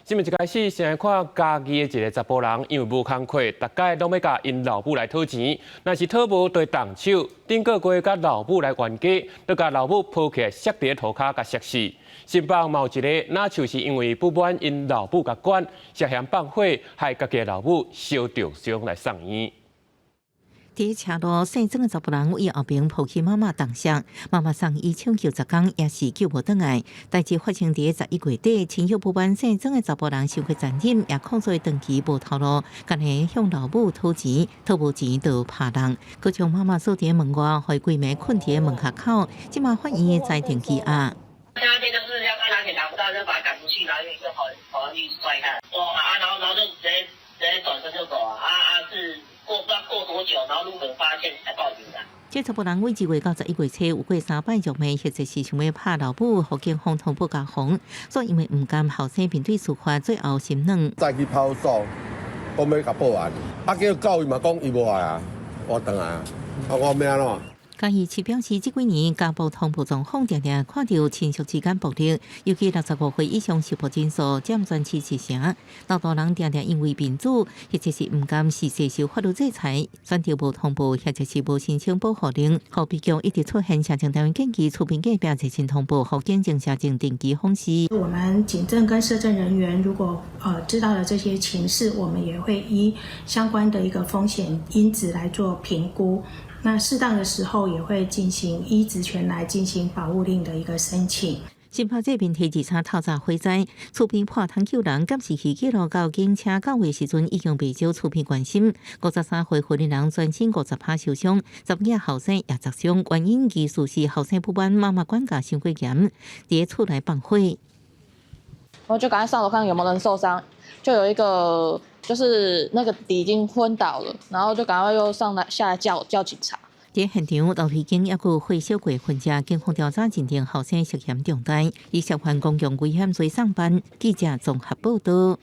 新聞一開始，先來看嘉義的一個查埔人，因為無工課，逐擺攏欲共𪜶老母來討錢，若是討無，就會動手。頂個月佮老母來冤家，就共老母抱起來摔佇塗跤，共摔死。新北嘛有一个，若就是因為不滿𪜶老母共管，涉嫌放火，害家己的老母燒著傷來送院。佇車路姓曾的查埔人為後爿抱起媽媽動摔，媽媽送醫搶救10工也是救無轉來。代誌發生佇11月底，親友不滿姓曾的查埔人傷過殘忍，也控訴長期無頭路，干焦向老母討錢，討無錢就拍人，閣將媽媽鎖佇門外，予伊規暝睏佇門跤口，這馬法院裁定羈押。那天就是要看拿錢拿不到，就把他趕出去，然後就跑上去摔他，啊，然後就直接轉身就走啊，啊是過不知道過多久，然後路人發現才報警的。這查埔人為2月到11月初有過三擺辱罵，或者是想欲拍老母，予警方通報家訪，煞因為毋甘後生面對司法，最後心軟。再去派出所，講欲共報案，啊叫告伊嘛，講伊無愛啊，我轉來啊，啊我欲按怎？嘉義市表示，這幾年家暴通報狀況定定看著親屬之間暴力，尤其65歲以上受暴人數佔全市四成。老大人定定因為面子，或者是毋甘是受法律制裁，選擇無通報，或者是無申請保護令。予悲劇一直出現，社政單位建議厝邊隔壁熱線通報，予警政社政定期訪視。我們警政跟社政人員如果知道了這些情勢，我們也會依相關的一個風險因子來做評估。那適當的時候也會進行依職權來進行保護令的一個申請。新北這邊提二三透早火災，厝邊破窗救人，監視器記錄到警車到位時陣已經袂少厝邊關心。53歲婦人全身50趴受傷，查某後生也砸傷，原因疑似是後生不滿媽媽管教傷過嚴，佇厝內放火。我就趕快上樓看有沒有人受傷，就有一個就是那個弟已經昏倒了，然後就趕快又上來下來叫警察。佇現場，樓梯間猶閣火燒過痕跡，警方調查認定後生涉嫌重大，以涉犯公共危險罪送辦。記者綜合報道。